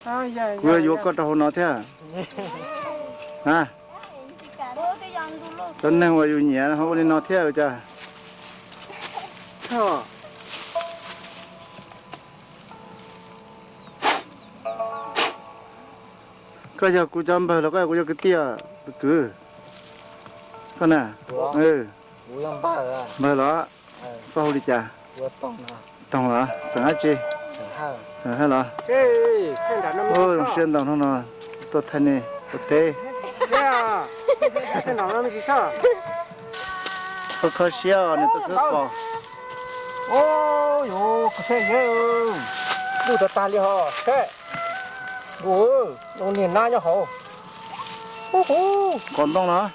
Kuv yuav yuav koj rau hauv no thiab. A, cov neeg uas yus nyiam ho ua li no thiab cas. Koj yog kuv cov npawg los koj yog kuv cov kwv tij? Tus kwv, koj na? Npawg los? Koj hu li cas? Toog los? Xeem dab tsi? Xeem Hawj los? Zoo siab ntau hnub no tuaj thaij nej ua teb. Kho kho siab os, nws tuaj khawb qos. Yus kuv saib, yus lub tag tag li hos, saib, nkaus, zoo niag nab nyob hauv. Qos ntoo los?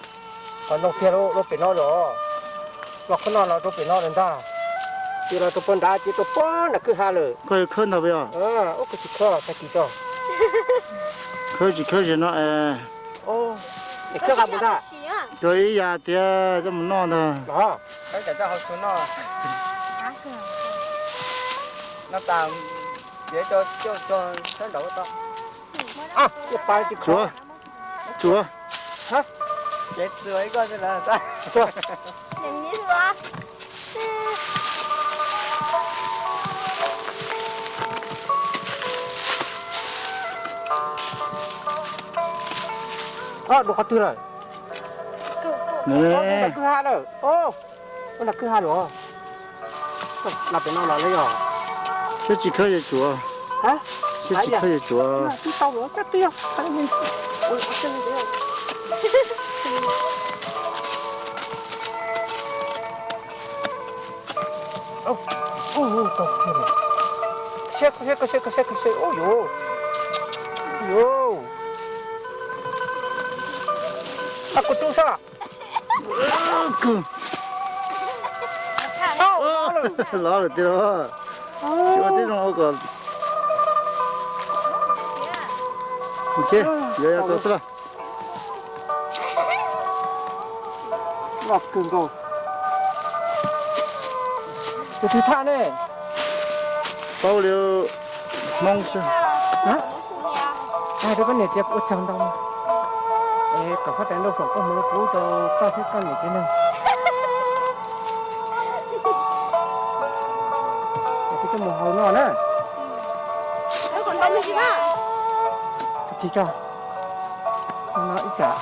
Qos ntoo kiag rau pem no los, los qhov no los rau pem no lawm ntag. Ces los rau puag nrad ces rau puag nram kwj ha lawm. Koj yuav khawb ntag puas yog? Ub, koj tsis khawb tag kis tso. Khawb tsis khawb ze no es. Coj ib yam tias coj mus noj ntag. Tsuav, tsuav. Dua qhov twg lawm? Kwj ha lawm. Ua nram kwj ha lawm. Los pem no los lawm yog. Twb tsis khawb ces tsuav. Twb tsis khawb ces tsuav. Siab, koj siab, koj siab, koj siab, koj siab, ub yuv. Yuv. Ab, kuv tub sab. Lov lawm tiag. Tsis ua tib zoo ua kom. Yog yog tau xwb los. Loj kawg nkaus. Tus twg thaj ne? Paub li Hmoob xwb. Hais rau koj niam tias ua tsaug ntau, kom koj tais nrauj foom koob hmoov rau koj thiab koj niam txiv neej. Kuv coj mus hau noj na. Tig tso. No ib tsam.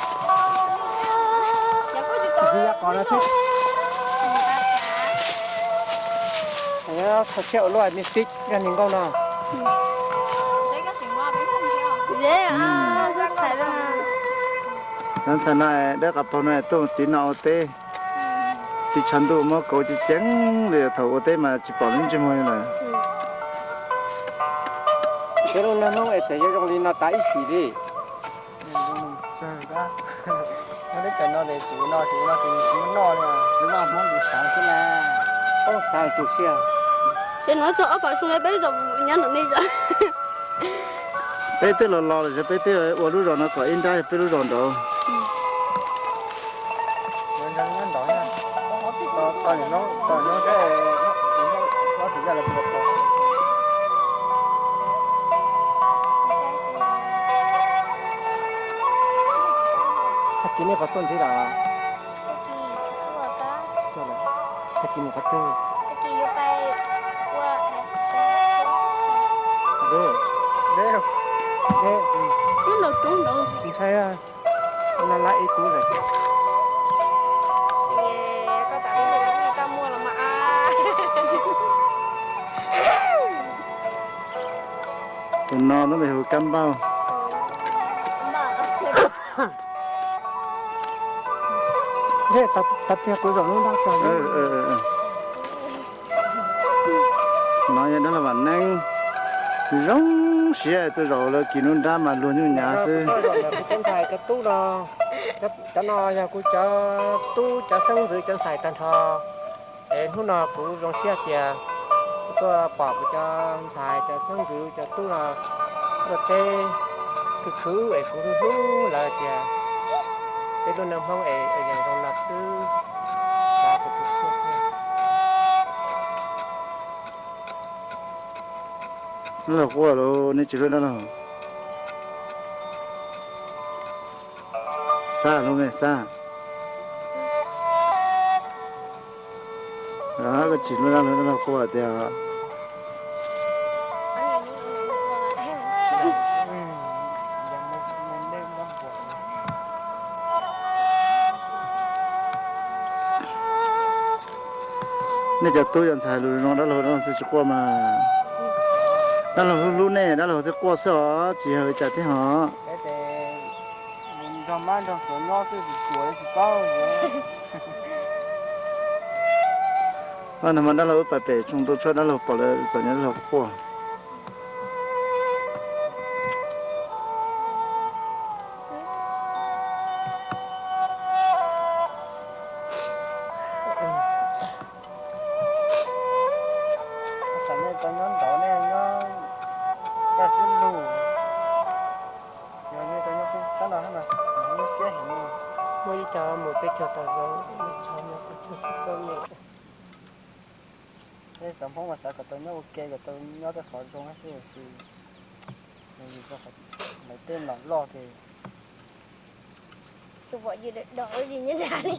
Tig yav qos no thiab. Txhua txhiab ua luaj, niag xib yog niag nkauj no. Ntxhais no dab qas paug no tuaj tiv no ua teb, tiv tshav ntuj muab kauv ceev ceev li, thaum ua teb mas tsis pom ntsej muag li lawm. Peb lub neej Hmoob es txawm yuav zoo li no tas ib sim li. Teb chaws no ces tsis no ces no ces tsis muaj noj li, tsis noj Hmoob tus sav xwb na. Ob sav tus siab. Ces no txog ob phav xyoo peb zaum nyob nram nej zaum. Peb twb los los lawm, peb twb ua lub zos no kom ib nrab peb lub zos nraud. Tag kis nej puas tuaj ntxiv lawm? Tag kis mus qhov twg? Tsis ntshai, no lab ib kub lawm. Tus no lub npe hu kab npauj. Tau pliag kuv zaum lub nrab tso. No yog dab laug Vam Neeb, zoo siab tuaj zaum lawv kis lub nrab mas luag nyuj nyav xwb. Kuv cov ntxhais cov tub no, cov no yog kuv cov tub cov xeeb ntxwv cov ntxhais tag nrho. Es hnub no kuv zoo siab tias kuv tuaj pom kuv cov ntxhais cov xeeb ntxwv cov tub no luaj teb khwv khwv es kuv hlub hlub lawv tias peb lub neej Hmoob es yeej zoo no xwb, xav kuv tu siab thiab. Dab laug quaj los nej tsis hlub dab laug? Xab lub me xab. Koj tsis hlub dab laug, dab laug quaj tiag. Nej cov tub yuav ntxhais lus zoo dab laug, dab laug xwb tsis quaj mas. Dab laug hlub hlub nej, dab laug thiaj quaj xwb os, tsis yog li cas thiab hos. Nrog mab nrog suav nyob xwb tsis tuag li tsis paub. Nag hmo dab laug wb pais pem tsoo tu tshuaj, dab laug pom lawv txom nyem, dab laug quaj. Xav nej tau nyob nraud, nej nyob kaj sib lug, yog nej tau nyob peb sab no mas lub siab heev. Muaj ib co mus teb chaws tom zos, mus txog no teb chaws txom nyem. Peb cov Hmoob mas xav kom tau nyob ua ke, kom tau nyob tej qhov zoo xwb, tiam sis yus rau qhov lawv tej nom loj ces tus pom yus dawm dawm li nyob nrad li.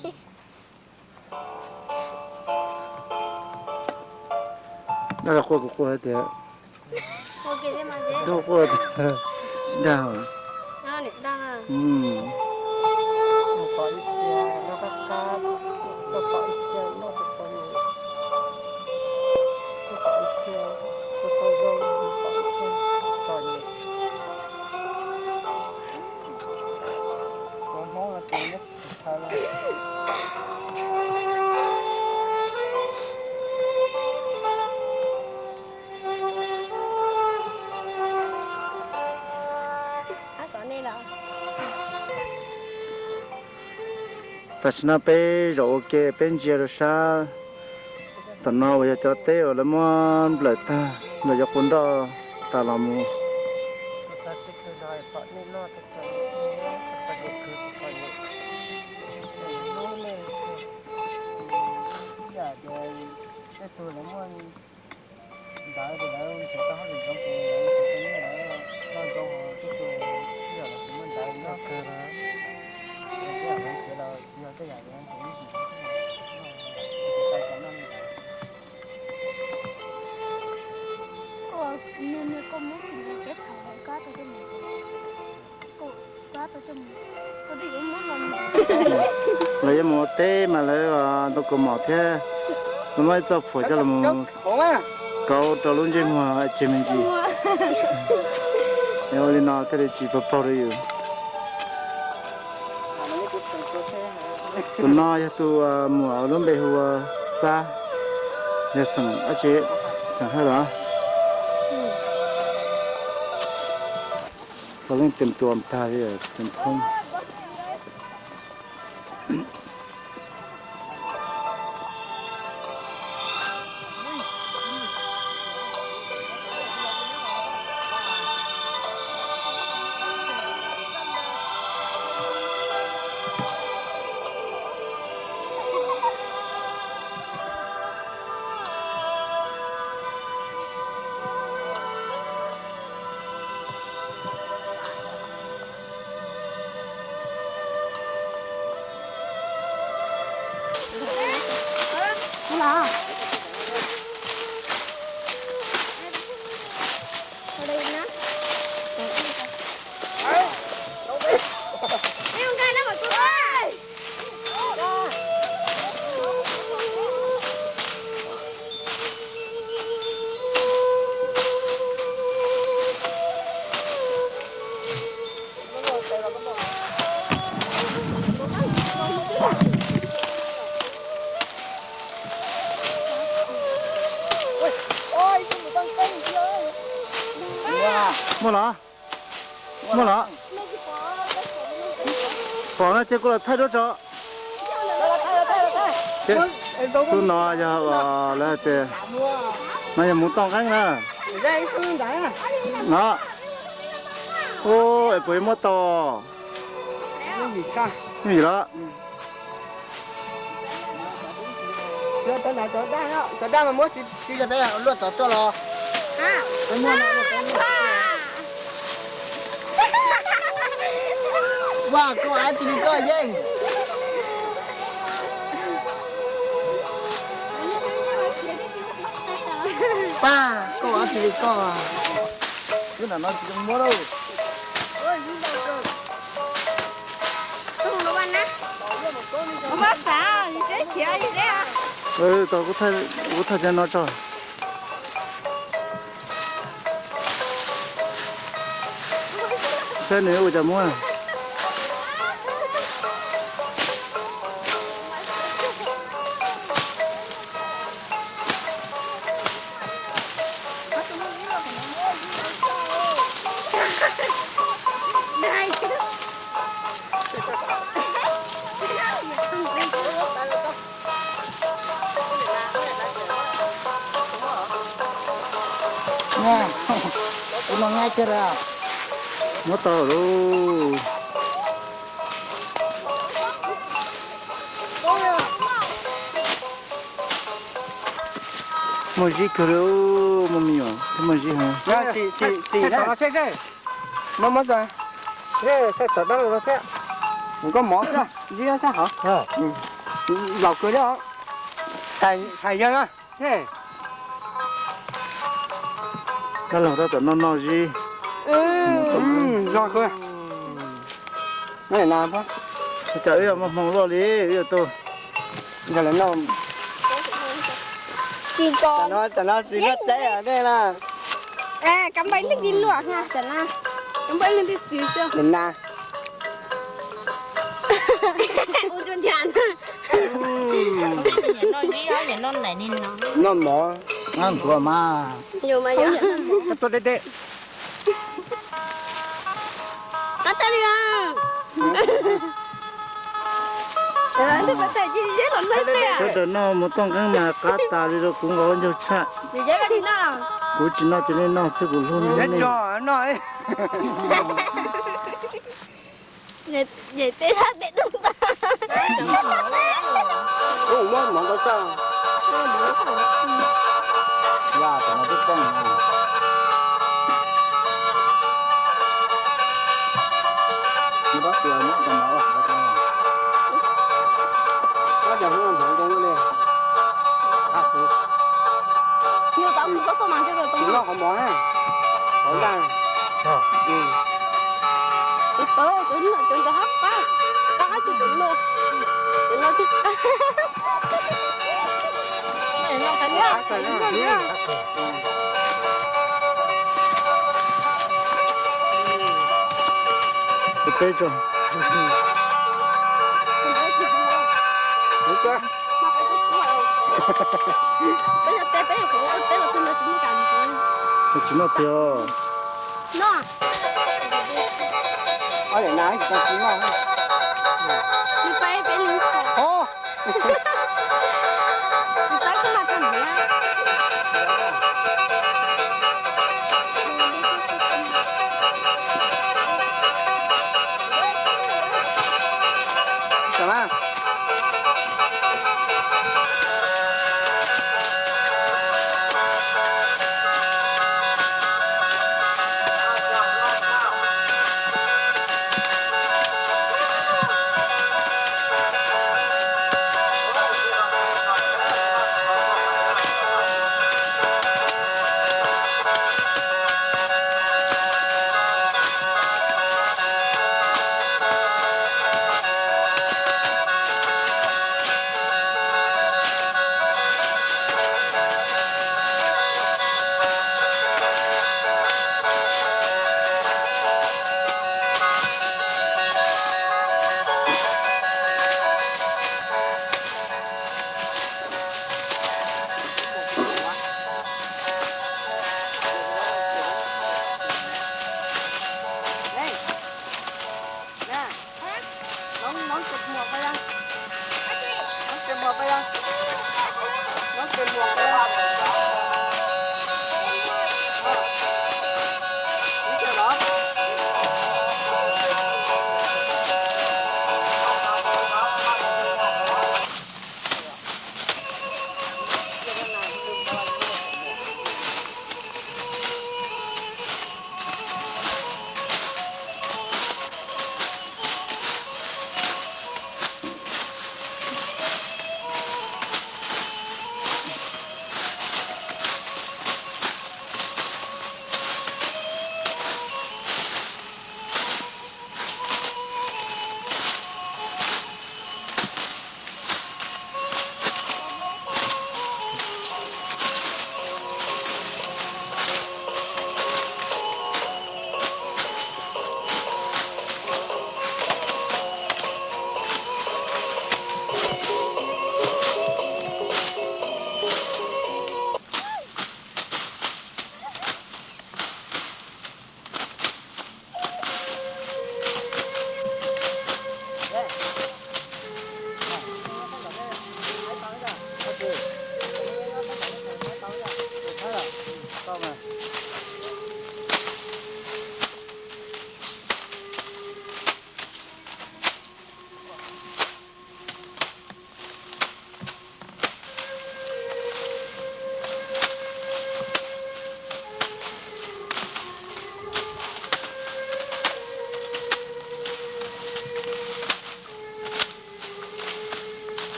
Dab laug quaj kuv quaj hais tias, dab laug quaj tias, sib dag. Tam sim no peb zaum ua ke, peb ntsia rau sab tom no uas yog cov teb uas lawv muab nplawm tag, nplawm cov qub nroj tas los mus. Tej tug lawv muaj ntawv ces lawv nrhiav tau hauj lwm zoo ces lawv nrhiav tau nyiaj lawv noj zoo, ho tej tug sib zog lawv tsis muaj ntawv noj, lawv nrhiav los tsis yog tej yam li ntawd. Los yuav mus ua teb mas lawv ntoo kaus mom thiab, lawv muab ib txoj phuam coj los kauv rau lub ntsej muag tseg me ntsis. Ua li no thiaj li tsis paug paug rau yus. Tus no yog tus muam lub npe hu ua Xab, yog xeem dab tsi, xeem Hawj los? Tau leej tes tuas tag li tes thoob. Muaj los? Muaj los? Pom no ces kuv los thaij duab tso. Xub no yog lawv hais tias no yog mus toj nqeeb na. No. Ub, es puas yuav muab tau? Vim los? Cov dab mas muab tsis yog peb luaj tod tuaj los. Paj, koj av cia li koj yeej. Paj, koj av cia li koj. Twb nram no tsis zoo muab lauj. Tau, kuv thaij cov no tso. Saib nws ua cas muab. Kuv no ngai kiag lawm. Muab tau lauj. Muaj zib kawg li, muaj me nyuam thiab muaj zib heev. Muab muab tso, thaij tom dab laug thiab. Koj mov xwb, zib sab hauv. Laus kawg li os. Hais yawg na. Dab laug tab tom noj noj zib. Zoo kawg. Cas wb yuav muaj hmoo loj li, wb yuav tau. Tam no tsis nyob teb nej na. Kab npaib leej twg luaj, kab npaib leej twg xwb xwb. Nim na. Noj mov. Tua deb deb. Sawv daws noj mus tooj qeeb mas qab tas li rau kuv nkaus ncaug tshaj. Kuv tsis noj ces nej noj xwb kuv hlub nej. Noj qhov mov, qhov laj. Peb tso. Tsis noj tiag.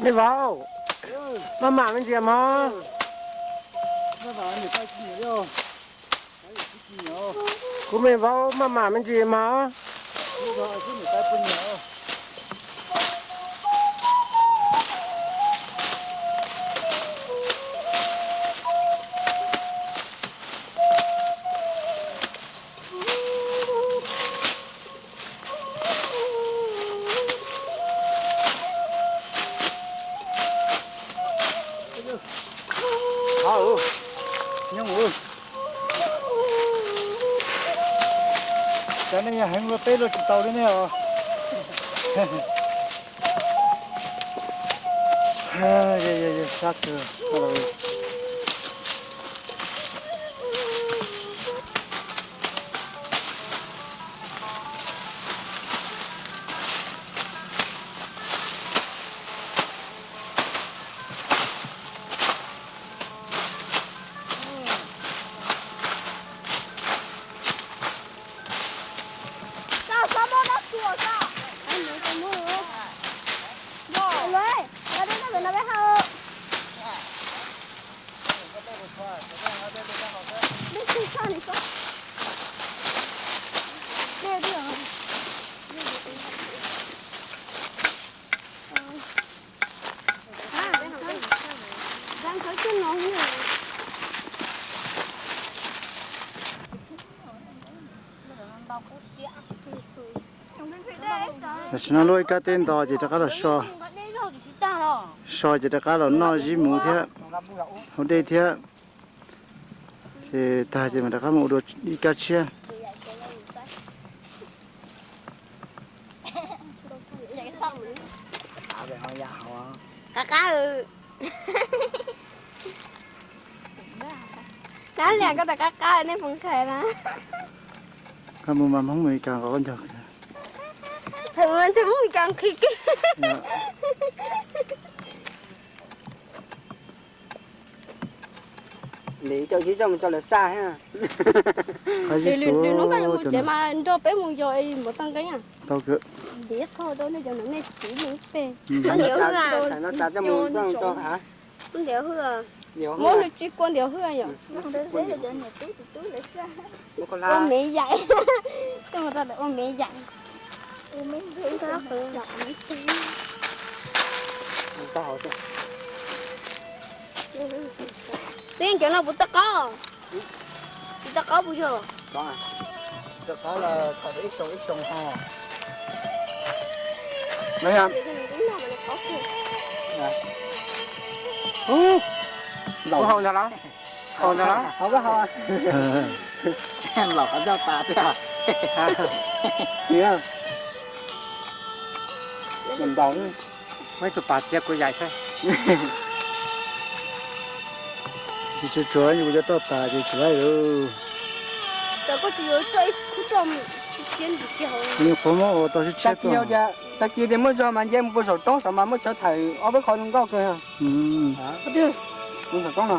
Me vauv, maj mam me ntsis mog. Kuv me vauv maj mam me ntsis mog. Nyob, cov nej yog heev luaj peb luaj tsis tau li nej os. Sab kawg. Tam sim no luaj ib kab teb nto ces rov qab los so, so ces rov qab los noj zib muv thiab haus dej thiab. Ces tag ces mam rov qab mus ua dua ib kab tshiab. Qab qab. Nab liam koj tas qab qab nej foom khais na. Koj mus mas Hmoob Meskas kom koj nco. Thaum mus ntshe Hmoob Meskas nqhis kiag. Lwm cov tsis coj mus coj lawv saj thiab. Lwm hnub koj yuav mus tsev mas nrog peb mus yos es npaum tag nqeeb. Ntiv qho rau nej cov no nej txiv mus pem. Ntiav hwj. Muab lub tsib kua ntiav hwj yom. Ua me yaim. Coj mus rau lawv ua me yaim. Peb cov no puas txawj qaub? Tsis txawj qaub puas yog? Txawj qaub los thaij ib xyoos ib xyoos ho. Ub, haus ntag los? Haus ntag los? Haus, haus. Los qhov ncauj tas xwb. Ntaus, muab tus pas txiav kuv yaim saib. Tsis tshua tshua, kuv cov roj tas ces tsis laib lawm. Nws qhuav muab ua tau siab tshiab tuaj. Tag kis tias muaj zog mas nce mus puag saum roob saud mas muaj chaw thaiv ob peb qhov zoo nkauj kawg. Saum roob no.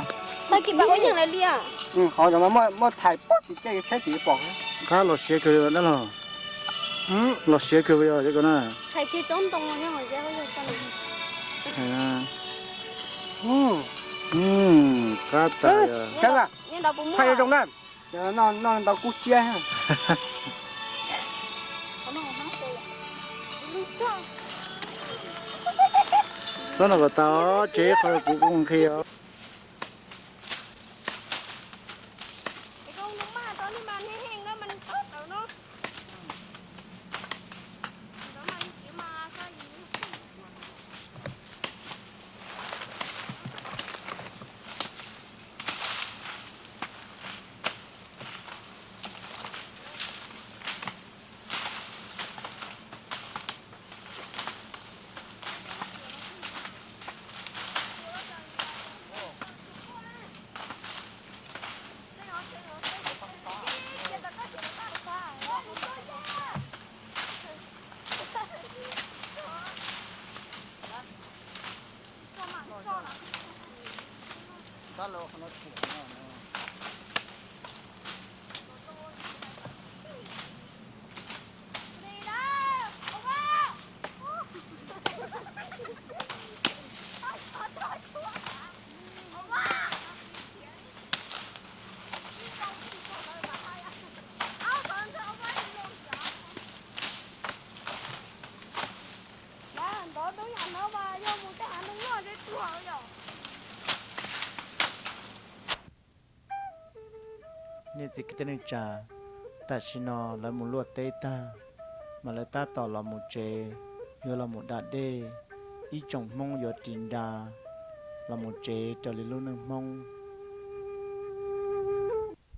Qhov saum mas muaj thaiv pob tim tej tsheb tim pom. Qab los siav kawg li dab laug. Los siav kawg li os cov ko na. Qab tas. Thaij zoo na. Noj ntau kub siab. Txhob noj kom tas, tsev qhov kuv kuv nqhis os. Niam txiv kwv tij neej tsa, tam sim no lawv mus luaj teb tag, mas lawv tab tom los mus tsev, yuav los mus da dej. Ib tsoom Hmoob yuav ris nra los mus tsev raws li lub neej Hmoob.